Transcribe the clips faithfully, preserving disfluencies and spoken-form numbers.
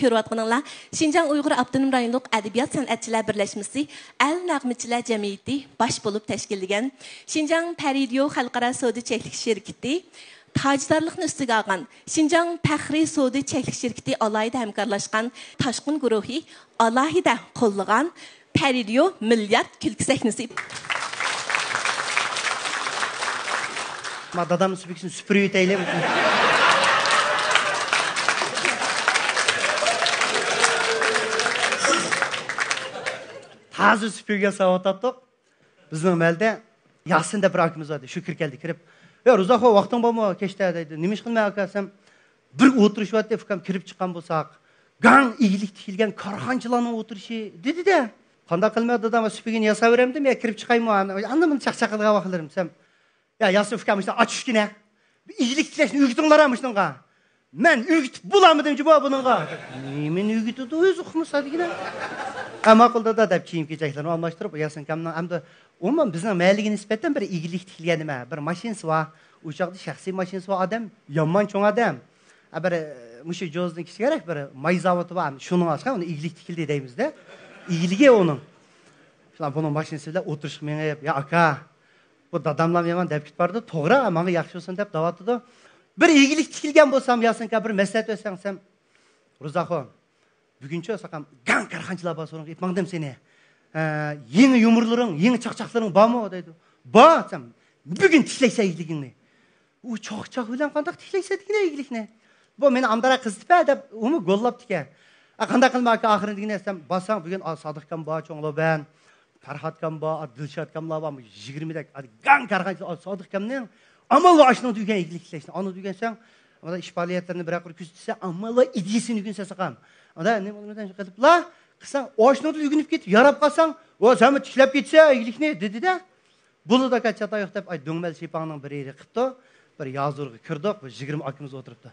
كۆرۈۋاتقىنىڭلار، شىنجاڭ ئۇيغۇر ئاپتونوم رايونلۇق ئەدەبىيات سەنئەتچىلەر بىرلەشمىسى ئەل نەغمىچىلەر جەمئىيىتى باش بولۇپ تەشكىللىگەن، شىنجاڭ پەرىدىيو خەلقئارا سودا چەكلىك شىركىتى تاجدارلىقنى ئۈستىگە ئالغان، شىنجاڭ پەخرىي سودا چەكلىك شىركىتى ئالاھىدە ھەمكارلاشقان، تاشقۇن گۇرۇھى ئالاھىدە قوللىغان، پەرىدىيو مىليارد كۈلكە سەھنىسى. ما دادام سۈپۈكىسىنى سۈپۈرۈۋېتەيلى. تازا سۈپۈرگە ساۋاتاتتۇق. بىزنىڭ مەھەللىدە ياسىن دەپ بىر ئاكىمىز بار ئىدى. شۇ كىرىپ كەلدى، كىرىپ، يا روزاخو، ۋاقتىڭ بارمۇ كەچتە دەيدۇ. نېمە ئىش قىلىمەن ئاكا دېسەم، بىر ئولتۇرۇشۇۋاتتى ئۇكام، كىرىپ چىققان بولساق، گاڭ ئىگىلىك تىكلىگەن كارخانىچىلارنىڭ ئولتۇرۇشى دېدى-دە. قانداق قىلىمەن دادام، سۈپۈرگىنى ياساۋېرەمدىم يا كىرىپ چىقايمۇ، ئاندىن مۇندىن چاقچاق قىلىدىغان ۋاقىتلىرىم دېسەم، يا ياسىن ئۇكام، مۇشۇنى ئاچ ئۈستىنى. ئىگىلىك تىكلەشنى ئۆگىتىڭلار مۇشۇنىڭغا. مەن ئۆگىتىپ بولالمىدىم جۇمۇ بۇنىڭغا. نېمىنى ئۆگىتىدۇ ئۆزى ئۇقمىسا دېگىنە. ھە، ماقۇل دادا دەپ كىيىم كېچەكلىرىنى ئالماشتۇرۇپ، ياسىن ئاكامنىڭ ئەمدى ئومۇمەن بىزنىڭ مەھەللىگە نىسبەتەن بىر ئىگىلىك تىكلىگەن نېمە، بىر ماشىنىسى بار. ئۇ چاغدا شەخسىي ماشىنىسى بار ئادەم، يامان چوڭ ئادەم. ھە، بىر، مۇشۇ جوزىدىن كىچىكرەك بىر ماي زاۋۇتى بار. شۇنىڭ ئاشقا ئۇنى ئىگىلىك تىكلىدى دەيمىز-دە. ئىگىلىكى ئۇنىڭ. شۇنداق بۇنىڭ ماشىنىسى بىلەن ئولتۇرۇشقا مېڭىپ، يا ئاكا، بۇ داداملام يامان دەپ كېتىپ بارىدۇ، توغرا، ماڭا ياخشى بولسۇن دەپ دەۋاتىدۇ. بىر ئىگىلىك تىكىلگەن بولسام، ياسىنكا بىر مەسلىھەت بەرسەڭ دېسەم، روزاخو، بۈگۈنچۇ ساقام گاڭ كارخانىچىلار بار سورۇنغا ئېلىپ ماڭدىم سېنى. ھە، يېڭى يۇمۇرلىرىڭ، يېڭى چاقچاقلىرىڭ بارمۇ دەيدۇ. بار دېسەم، بۈگۈن تىكلەيسەن ئىگىلىكىڭنى. ئۇ چاقچاق بىلەن قانداق تىكلەيسەن دېگىنە ئىگىلىكنى. بۇ مېنى ئامدارا قىزىتىپ ھە دەپ ئۇمۇ گوللاپتىكەن. ئا، قانداق قىلىمەن ئاكا ئاخىرىنى دېگىنە دېسەم، بارساڭ بۈگۈن، ئا، سادىق ئاكام بار، چوڭ لوبەن، پەرھات ئاكام بار، ئا، دىلشات ئاكاملار بار، يىگىرمىدەك، ئا، گاڭ كارخانىچى، ئا، سادىق ئاكامنىڭ ئامال بار ئاشۇنىڭدا ئۆگەن ئىگىلىك تىكلەشنى. ئانىڭدا ئۆگەنسەڭ، ئانا ئىش پائالىيەتلىرىنى بىرەر قۇر كۆزىتىسەن، ئامال بار ئىدىيىسىنى ئۆگىنىسەن ساقام. ئانا نېمە قىلىپلا قىلساڭ، ئاشۇنىڭدا ئۆگىنىپ كېتىپ ياراپ قالساڭ، ۋا سەنمۇ تىكلەپ كېتىسەن ئىگىلىكنى دېدى-دە. بولىدۇ ئاكا، چاتاق يوق دەپ، ئاي، دۆڭمەل شىپاڭنىڭ بىر يېرى قىپتۇ، بىر يازۇرغا كىردۇق، بىر يىگىرمە ئاكىمىز ئولتۇرۇپتۇ.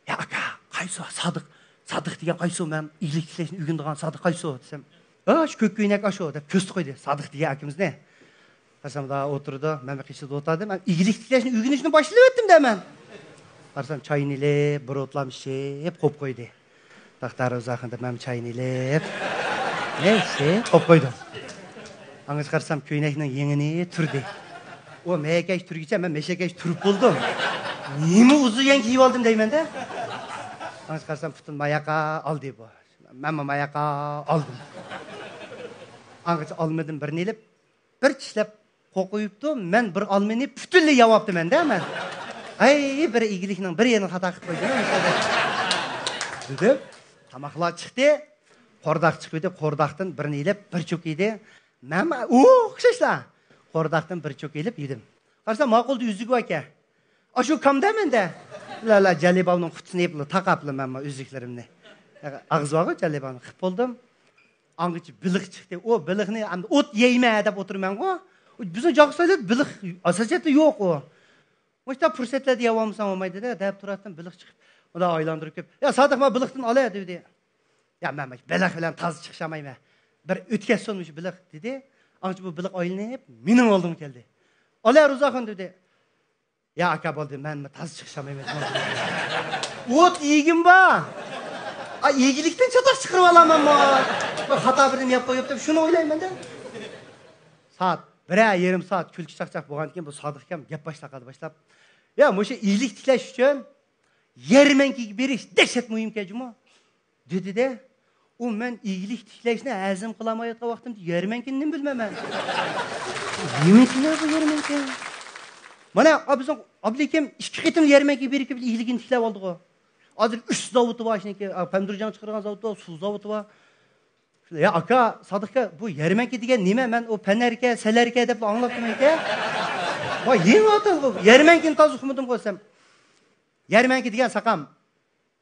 يا ئاكا، قايسى سادىق؟ سادىق دېگەن قايسى؟ مەن ئىگىلىك تىكلەشنى ئۆگىنىدىغان سادىق قايسى دېسەم، ھە، شۇ كۆك كۆينەك ئاشۇ دەپ كۆرسىتىپ قويدى سادىق دېگەن ئاكىمىزنى. قارىسام، دا ئولتۇرىدۇ، مەن بىر قېشىدا ئولتۇردۇم. مەن ئىگىلىك تىكلەشنى ئۆگىنىشنى باشلىۋەتتىم دە مەن. قارىسام، چاينى ئېلىپ، بىر ئوتلام ئىچىپ قويۇپ قويدى. توختا، روزاخان دەپ مەن چاينى ئېلىپ، نەيسە، قويۇپ قويدۇم. ئاڭغىچە قارىسام، كۆينەكنىڭ يېڭىنى تۈردى. ئۇ مەيەكەش تۈرگىچە مەن مەشەكەش تۈرۈپ بولدۇم. نېمە ئۇزۇن يەڭ كىيىپ ئالدىم دەيمەن-دە. ئاڭغىچە قارىسام، پۇتۇن ماياقا ئالدى بۇ. مەنمۇ ماياقا ئالدىم. ئاڭغىچە ئالمىدىم، بىرنى ئېلىپ، بىر چىشلەپ قوقۇيۇپتۇ، مەن بىر ئالمىنى پۈتۈنلەي يەۋاپتىمەن-دە مەن. ھەي، بىر ئىگىلىكنىڭ بىر يېرىنى خاتا قىلىپ قويدۇم دېدىم. تاماقلار چىقتى، قورداق چىقىپ ئىدى، قورداقتىن بىرنى ئېلىپ بىر چوك يېدى. مەنمۇ ئۇ ئوخشاشلا قورداقتىن بىر چوك ئېلىپ يېدىم. قارىسام، ماقۇلدا ئۈزۈك بار ئىكەن. ئاشۇ كامدا مەندە. لا، لا، جالىباۋنىڭ قۇتىسىنى يېپلا تاقاپلا مەنمۇ ئۈزۈكلىرىمنى. ئاغزى بارغۇ جالىباۋنىڭ، قىپ بولدۇم. ئاڭغىچە بېلىق چىقتى. ئۇ بېلىقنى ئەمدى ئوت يەيمەن دەپ ئولتۇرىمەنغۇ. بىزنىڭ جاغۇسايلىدا بېلىق ئاساسىيەتتە يوق ئۇ. مۇشۇنداق پۇرسەتلەردە يەۋالمىساڭ بولمايدۇ-دە، دەپ تۇراتتىم، بېلىق چىقىپ. مۇنداق ئايلاندۇرۇپ كېلىپ، يا سادىق، مانا بېلىقتىن ئالە دېدى. يا مەن بېلىق بىلەن تازا چىقىشالمايمەن. بىر ئۆتكەزسۇن مۇشۇ بېلىق دېدى. ئاڭغىچە بۇ بېلىق ئايلىنىپ مېنىڭ ئالدىمغا كەلدى. ئالە روزاخان دېدى. يا ئاكا، بولدى، مەن تازا چىقىشالمايمەن. ئوت يېگۈم بار. ئا، ئىگىلىكتىن چاتاق چىقىرىۋالامەنمۇ؟ بىر خاتا بىرنېمە يەپ قويۇپ دەپ شۇنى ئويلايمەن-دە. سائەت بىرەر يېرىم سائەت كۈلكە چاقچاق بولغاندىن كېيىن بۇ سادىق ئاكام گەپ باشلاپ قالدى باشلاپ. يا، مۇشۇ ئىگىلىك تىكلەش ئۈچۈن يەرمەنكىگە بېرىش دەھشەت مۇھىمكەن جۇمۇ. دېدى-دە، ئۇ مەن ئىگىلىك تىكلەشنى ھەزىم قىلالمايۋاتقان ۋاقتىمدا يەرمەنكىنى نېمە بىلىمەن مەن؟ نېمىكىنە بۇ يەرمەنكە؟ مانا، ئا، بىزنىڭ ئابلىكىم ئىككى قېتىم يەرمەنكىگە بېرىپ كېلىپ ئىگىلىكىنى تىكلەپ ئالدىغۇ. ھازىر ئۈچ زاۋۇتى بار، شۇنىڭكى، ئا، پەمدۇرجان چىقىرغان زاۋۇتى بار، سۇ زاۋۇتى بار. يا ئاكا، سادىق ئاكا، بۇ يەرمەنكە دېگەن نېمە؟ مەن ئۇ پەنەركە، سەلەركە دەپلا ئاڭلاپتىمەنكە. ۋاي، يېڭى ئاتالغۇ، يەرمەنكىنى تازا ئۇقمىدىمغۇ دېسەم. يەرمەنكە دېگەن ساقام،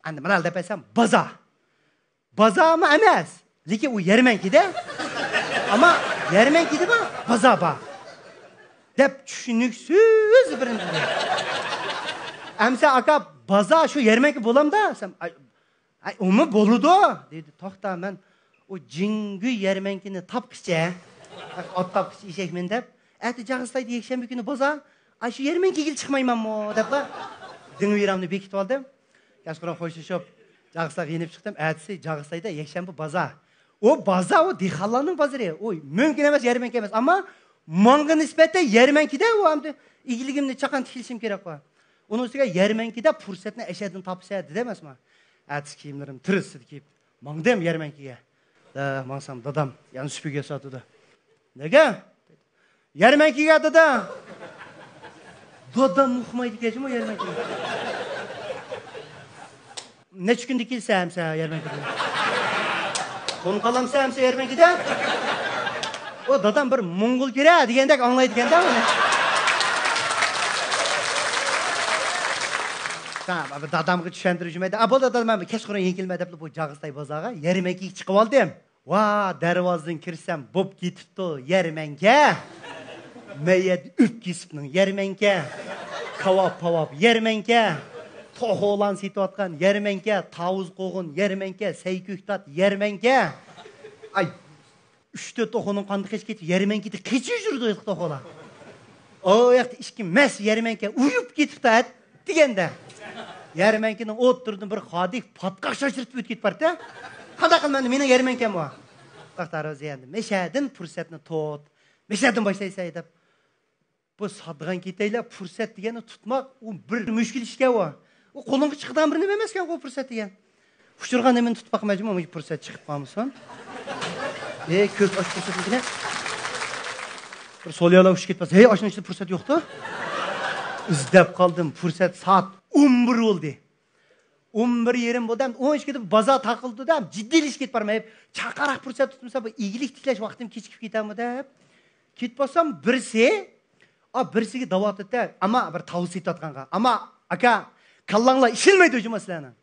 ئەمدى مانا دەپ ئېيتسام، بازار. بازارمۇ ئەمەس، لېكىن ئۇ يەرمەنكىدە. ئەمما يەرمەنكىدىمۇ بازار بار دەپ چۈشىنىكسىز بىرنى دېدى. ئەمسە ئاكا، بازار شۇ يەرمەنكە بولامدا دېسەم، ئاي، ئاي، ئۇمۇ بولىدۇ دېدى. توختا، مەن ئۇ جىڭگۈي يەرمەنكىنى تاپقىچە، ئات تاپقىچە ئېشەكمەن دەپ، ئەتە جاغىستايدا يەكشەنبە كۈنى بازار، ئاشۇ يەرمەنكىگىلا چىقمايمەنمۇ دەپلا دىڭ ۋىرامنى بېكىتىپ ئالدىم. كەچقۇرۇن خوشلىشىپ، جاغىستايغا يېنىپ چىقتىم. ئەتىسى جاغىستايدا يەكشەنبە بازار. ئۇ بازار، ئۇ دېھقانلارنىڭ بازىرى. ئۇ مۇمكىن ئەمەس، يەرمەنكە ئەمەس. ئەمما ماڭغا نىسبەتەن يەرمەنكىدە ئۇ ئەمدى ئىگىلىكىمنى چاقان تىكلىشىم كېرەك بار. ئۇنىڭ ئۈستىگە يەرمەنكىدە پۇرسەتنى ئەشەدىن تاپىسەن دېدى ئەمەسمۇ؟ ئەتىسى كىيىملىرىمنى تىرىس كىيىپ ماڭدىم يەرمەنكىگە. ھە، ماڭسام دادام يەنە سۈپۈرگە ساتىدۇ. نەگە؟ يەرمەنكىگە دادا. دادام ئۇقمايدىكەن جۇمۇ يەرمەنكىگە. نەچچە كۈندە كېلىسەن ئەمسە يەرمەنكىدىن؟ قون قالامسەن ئەمسە يەرمەنكىدە؟ ئۇ دادام بىر موڭغۇل كىرە دېگەندەك ئاڭلايدىكەن-دە ئۇنى. ھە، دادامغا چۈشەندۈرۈشمەيدۇ. ئا، بولدى دادام، مەن كەچقۇرۇن يېڭى كېلىمەن دەپلا بۇ جاغىستاي بازارغا يەرمەنكىگە چىقىۋالدىم. ۋا، دەرۋازىدىن كىرسەم بوپ كېتىپتۇ يەرمەنكە. مەيەت ئۆپكىسىپنىڭ يەرمەنكە. كاۋاپ پاۋاپ يەرمەنكە. توخۇلان سېتىۋاتقان يەرمەنكە. تاۋۇز قوغۇن يەرمەنكە. سەي كۆكتات يەرمەنكە. ئاي، ئۈچ تۆت توخۇنىڭ قاندىقى قېچىپ كېتىپ يەرمەنكىدە قېچىپ يۈرىدۇ توخۇلار. ئۇ ياقتا ئىككى مەس يەرمەنكە ئۇيۇپ كېتىپتۇ دېگەندە. يەرمەنكىنىڭ ئوتتۇرىدىن بىر خادىم پاتقاق شاشتۇرۇپ ئۆتۈپ كېتىپ بارتتى. قانداق قىلىمەن، مېنىڭ يەرمەنكەم بار. توختاڭ، روزى ئەمدى. مەشەدىن پۇرسەتنى تۇت. مەشەدىن باشلايسەن دەپ. بۇ ساتىدىغان كېتەيلى، پۇرسەت دېگەننى تۇتماق، ئۇ بىر مۈشكۈل ئىشكەن ئۇ. ئۇ قولۇڭغا چىقىدىغان بىر نېمە ئەمەسكەن ئۇ پۇرسەت دېگەن. ئۇچرىغان نېمىنى تۇتۇپ باقمايچۇ، مۇشۇ پۇرسەت چىقىپ قالمىسۇن. ئەي، كۆز ئاچ پۇرسەتنىڭكىنى. بىر سوليالا ئۇچۇپ كېتىپ قالسا، ھەي، ئاشۇنىڭ ئىچىدە پۇرسەت يوقتۇ. ئىزدەپ قالدىم، پۇرسەت سائەت ئون بىر بولدى. ئون بىر يېرىم بولدى، ھەم ئون ئىككىدە بازار تاقىلدى دە، جىددىيلىشىپ كېتىپ بارماي، چاقاراق پۇرسەت تۇتمىسا، بۇ ئىگىلىك تىكلەش ۋاقتىم كېچىكىپ كېتەمۇ دەپ. كېتىپ بارسام، بىرسى، ئا، بىرسىگە دەۋاتىدۇ، ئەمما بىر تاۋۇز سېتىۋاتقانغا. ئەمما، ئاكا، كاللاڭلار ئىشلىمەيدۇ جۇمۇ سىلەرنىڭ.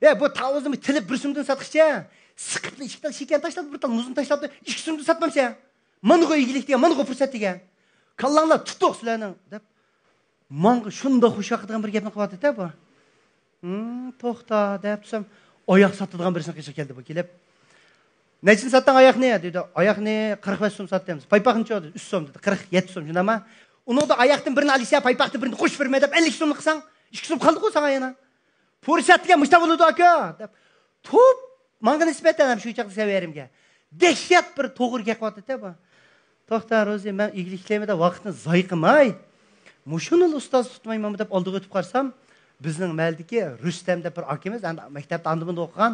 ئە، بۇ تاۋۇزنى تىلىپ بىر سومدىن ساتقىچە، سىقىپلا ئىككى تال شېكەر تاشلاپ، بىر تال مۇزنى تاشلاپ، ئىككى سومدىن ساتمامسەن. مانا بۇ ئىگىلىك دېگەن، مانا بۇ پۇرسەت دېگەن. كاللاڭلار تۇتۇق سىلەرنىڭ، دەپ. ماڭا شۇنداق خۇش ياقىدىغان بىر گەپنى قىلىۋاتىدۇ-دە بۇ. ھىم، توختا، دەپ تۇرسام، ئاياق ساتىدىغان بىرسىنىڭ قېشىغا كەلدى بۇ كېلىپ. نەچچىنى ساتتىڭ ئاياقنى؟ دېدى. ئاياقنى قىرىق بەش سوم ساتتىم. پايپاقنىچۇ؟ دېدى. ئۈچ سوم، دېدى. قىرىق يەتتە سوم، شۇنداقمۇ؟ ئۇنىڭدا ئاياقتىن بىرنى ئالىسەن، پايپاقتىن بىرنى قوشۇپ بېرىمەن دەپ، ئەللىك سومنى قىلساڭ، ئىككى سوم قالدىغۇ ساڭا يەنە. پۇرسەت دېگەن مۇشۇنداق بولىدۇ، ئاكا، دەپ. توپ ماڭا نىسبەتەن ھەم شۇ چاغدا سەۋىيەمگە دەھشەت بىر توغرا گەپ قىلىۋاتىدۇ-دە بۇ. توختا، روزى، مەن ئىگىلىك تىكلەيمەن دەپ ۋاقىتنى زايە قىلماي، مۇشۇنىلا ئۇستاز تۇتمايمەنمۇ دەپ ئالدىغا ئۆتۈپ قارىسام، بىزنىڭ مەھەللىدىكى رۇستەم دەپ بىر ئاكىمىز، ئەمدى مەكتەپتە ئاندىن-مۇندىن ئوقۇغان،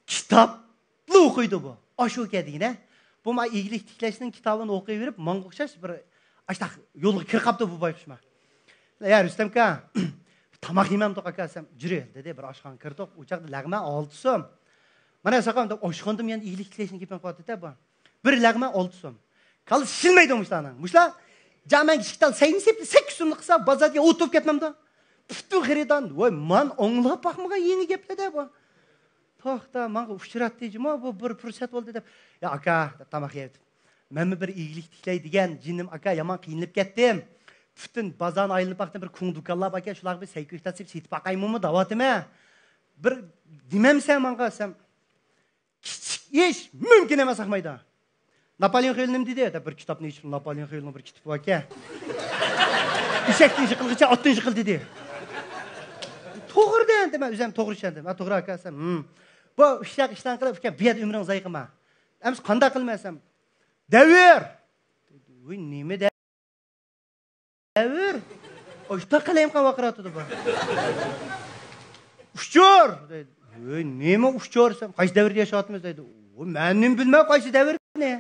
كىتابلا ئوقۇيدۇ بۇ. ئاشۇ ئىكەن دېگىنە. بۇ مانا ئىگىلىك تىكلەشنىڭ كىتابىنى ئوقۇيۋېرىپ، ماڭا ئوخشاش بىر ئاشتاق يولغا كىرىپ قاپتۇ بۇ بايقۇشما. يا رۇستەم ئاكا، تاماق يېمەمدۇق ئاكا دېسەم، جۈرە دېدى. بىر ئاشخانىغا كىردۇق. ئۇ چاغدا لەغمەن ئالتە سوم. مانا ساقام دەپ ئاشخانىدىمۇ يەنە ئىگىلىك تىكلەشنى گېپىنى قىلىۋاتىدۇ-دە بۇ. بىر لەغمەن ئالتە سوم. كاللا شىلمەيدۇ مۇشۇلارنىڭ. مۇشۇلار جامەنگە ئىككى تال سەينى سېپىپ، سەككىز سومنى قىلسا، بازاردىكى ئوتۇپ كەتمەمدۇ؟ پۈتۈن خېرىدار، ۋاي، مەن ئاڭلاپ باقمىغان يېڭى گەپلەر-دە بۇ. توختا، ماڭا ئۇچراتتى جۇمۇ، بۇ بىر پۇرسەت بولدى دەپ. يا ئاكا، دەپ تاماق يەۋېتىپ. مەنمۇ بىر ئىگىلىك تىكلەي دېگەن جېنىم ئاكا، يامان قىينىلىپ كەتتىم. پۈتۈن بازارنى ئايلىنىپ باقتىم، بىر كوڭ دۇكانلار باركەن، شۇلارغا بىر سەي كۆكتات سېلىپ سېتىپ باقايمۇ دەۋاتىمەن. بىر دېمەمسەن ماڭا دېسەم، كىچىك ئىش، مۇمكىن ئەمەس ئاقمايدا. ناپالېئون خىل نېمە دېدى؟ دەپ بىر كىتابنى ئېچىپ، ناپالېئون خىلنىڭ بىر كىتابى باركەن. ئېشەكتىن يىقىلغىچە ئاتتىن يىقىل دېدى. توغرا دە، دېمە، ئۆزۈم توغرا چۈشەندىم. ھە، توغرا ئاكا دېسەم، ھىم. بۇ ئىشلار ئىشلارنى قىلىپ، ئۇكام، بۇ يەردە ئۆمرۈڭنى زايە قىلما. ئەمىسە قانداق قىلىمەن دېسەم، دەۋر! ۋۇي، نېمە دەۋر؟ ئاشتا قەلەم قان ۋارقىراۋاتىدۇ بۇ. ئۇچۇر! دەيدۇ. ۋۇي، نېمە ئۇچۇر دېسەم، قايسى دەۋردە ياشاۋاتىمىز دەيدۇ. ۋۇي، مەن نېمە بىلمەن قايسى دەۋرنى؟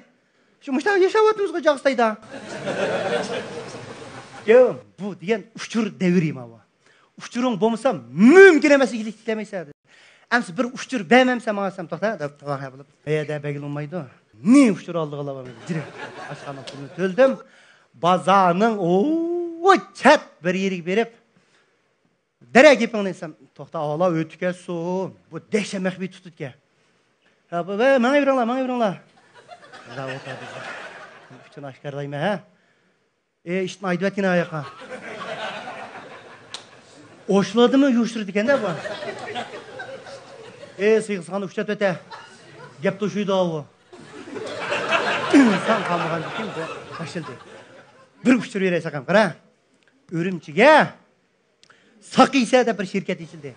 شۇ مۇشۇنداق ياشاۋاتىمىزغۇ جاغىستايدا. يا، بۇ دېگەن ئۇچۇر دەۋرى ماۋۇ. ئۇچۇرۇڭ بولمىسا، مۇمكىن ئەمەس ئىگىلىك تىكلەيمەن دېدى. ئەمسە بىر ئۇچۇر بەرمەمسەن ماڭا دېسەم، توختا، دەپ، توختا بولۇپ، ھەيە، دە، بەرگىلى بولمايدۇ. نى ئۇچۇر ئالدىغا ئالىمەن، جىرە. ئاشخانىنىڭ پۇلىنى تۆلىدىم. بازارنىڭ ئۇ چەت بىر يېرىگە بېرىپ، دەرە گېپىڭنى دېسەم، توختا، ئالا ئۆتۈكەن سۇ. بۇ دەھشەت مەخپىي تۇتىدىكەن. ھە، بۇ، ۋە، ماڭا بېرىڭلار، ماڭا بېرىڭلار. ئۇچۇرنى ئاشكارىلايمەن، ھە. ئى، ئىشتىن ئايدىۋەتكىنە ئاياققا. ئوشلىدىمۇ يۇيۇشتۇرىدىكەن-دە بۇ. ئى، سىيغىسخانا ئۇششاپ ئۆتە. گەپ توشۇيدۇ ئاۋۇ. ئىنسان قالمىغاندىكىن بۇ تاشلىدى. بىر ئۇچۇر بېرەي ساقام، قارا. ئۈرۈمچىگە ساقىسە دەپ بىر شىركەت ئېچىلدى.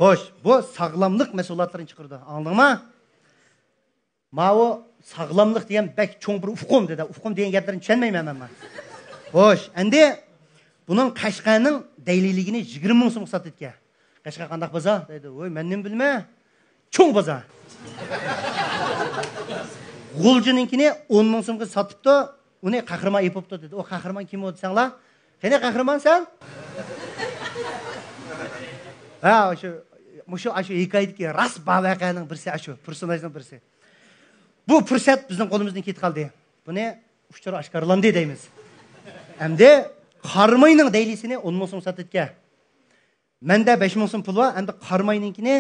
خوش، بۇ ساغلاملىق مەھسۇلاتلىرىنى چىقىرىدۇ. ئاڭلىدىڭما؟ ماۋۇ ساغلاملىق دېگەن بەك چوڭ بىر ئۇقۇم دېدى. ئۇقۇم دېگەن گەپلەرنى چۈشەنمەيمەن مەن. خوش، ئەمدى بۇنىڭ قەشقەرنىڭ دەيلىلىكىنى يىگىرمە مىڭ سومغا ساتىدىكەن. قەشقەر قانداق بازار دەيدۇ. ۋوي، مەن نېمە بىلىمەن؟ چوڭ بازار. غۇلجىنىڭكىنى ئون مىڭ سومغا ساتىپتۇ. ئۇنى قەھرىمان ئېپىپتۇ دېدى. ئۇ قەھرىمان كىم ئۇ دېسەڭلار؟ قېنى قەھرىمان سەن؟ ھە، شۇ، مۇشۇ، ئاشۇ ھېكايىدىكى راست بار ۋەقەنىڭ بىرسى، ئاشۇ پېرسوناژنىڭ بىرسى. بۇ پۇرسەت بىزنىڭ قولىمىزدىن كېتىپ قالدى. بۇنى ئۇچۇر ئاشكارىلاندى دەيمىز. ئەمدى قاراماينىڭ دەيلىسىنى ئون مىڭ سوم ساتىدىكەن. مەندە بەش مىڭ سوم پۇل بار، ئەمدى قاراماينىڭكىنى،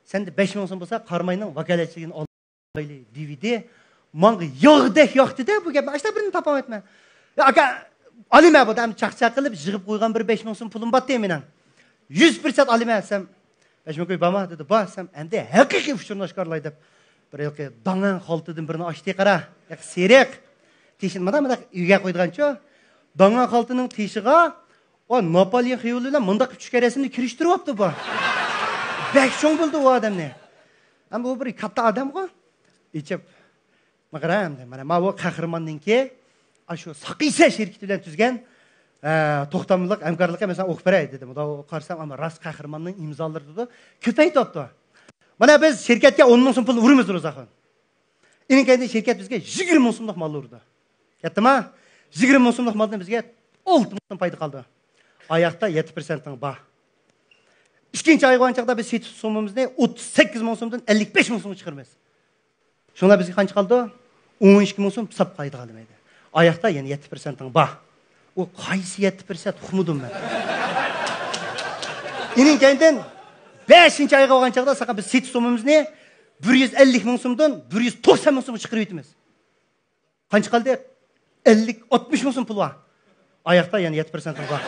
سەندە بەش مىڭ سوم بولسا، قاراماينىڭ ۋاكالەتچىلىكىنى ئالايلى، دېۋىدى. ماڭا ياغدەك ياقتى-دە بۇ گەپنى. ئاشتا بىرنى تاپالمايتتىم. يا ئاكا، ئالىمەن بۇ، ئەمدى چاقچاق قىلىپ يىغىپ قويغان بىر بەش مىڭ سوم پۇلۇم بارتى مېنىڭ. يۈز پىرسەنت ئالىمەن دېسەم، بەش مىڭ كوي بارمۇ دېدى. بار دېسەم، ئەمدى ھەقىقىي ئۇچۇرنى ئاشكارىلاي دەپ، بىر ھېلىقى داڭاڭ خالتىدىن بىرنى ئاچتى، قارا. ھېلىقى سېرىق. تېشىنى مانا مۇنداق ئۆيگە قويىدىغانچۇ. داڭاڭ خالتىنىڭ تېشىغا ئۇ ناپالېئون خىيولى بىلەن مۇنداق ئۈچ كەرەسىنى كىرىشتۈرۈۋاپتۇ بۇ. بەك چوڭ بىلدى ئۇ ئادەمنى. ئەمما ئۇ بىر كاتتا ئادەمغۇ. ئېچىپ، مانا قارا ئەمدى، مانا، ماۋۇ قەھرىماننىڭكى، ئاشۇ ساقىسە شىركىتى بىلەن تۈزگەن، ئە، توختاملىق ھەمكارلىقى مەسىلەن ئوقۇپ بېرەي دېدىم. ئۇدا قارىسام، ئەمما راست قەھرىماننىڭ ئىمزالىرى دېدى. كۆپەيتىۋاپتۇ. مانا بىز شىركەتكە ئون مىڭ سوم پۇل ئۇرىمىز، روزاخان. ئېنىڭ كەينىدىن شىركەت بىزگە يىگىرمە مىڭ سوملۇق مال ئۇرىدۇ. كەتتىما؟ يىگىرمە مىڭ سوملۇق مالدىن بىزگە ئالتە مىڭ سوم پايدا قالدى. ئاياقتا يەتتە پىرسەنتىڭ بار. ئىككىنچى ئايغا بارغان چاغدا بىز سېتىش سوممىمىزنى ئوتتۇز سەككىز مىڭ سومدىن ئەللىك بەش مىڭ سومغا چىقىرىمىز. شۇڭا بىزگە قانچە قالدى؟ ئون ئىككى مىڭ سوم ساپ قايتا قالدى مەيدە. ئاياقتا يەنە يەتتە پىرسەنتىڭ بار. ئۇ قايسى يەتتە پىرسەنت ئۇقمىدىم مەن. ئېنىڭ كەينىدىن بەشىنچى ئايغا بارغان چاغدا ساقا بىز سېتىش سوممىمىزنى بىر يۈز ئەللىك مىڭ سومدىن بىر يۈز توقسان مىڭ سومغا چىقىرىۋېتىمىز. قانچە قالدى؟ ئەللىك، ئاتمىش مىڭ سوم پۇل بار. ئاياقتا يەنە يەتتە پىرسەنتىڭ بار.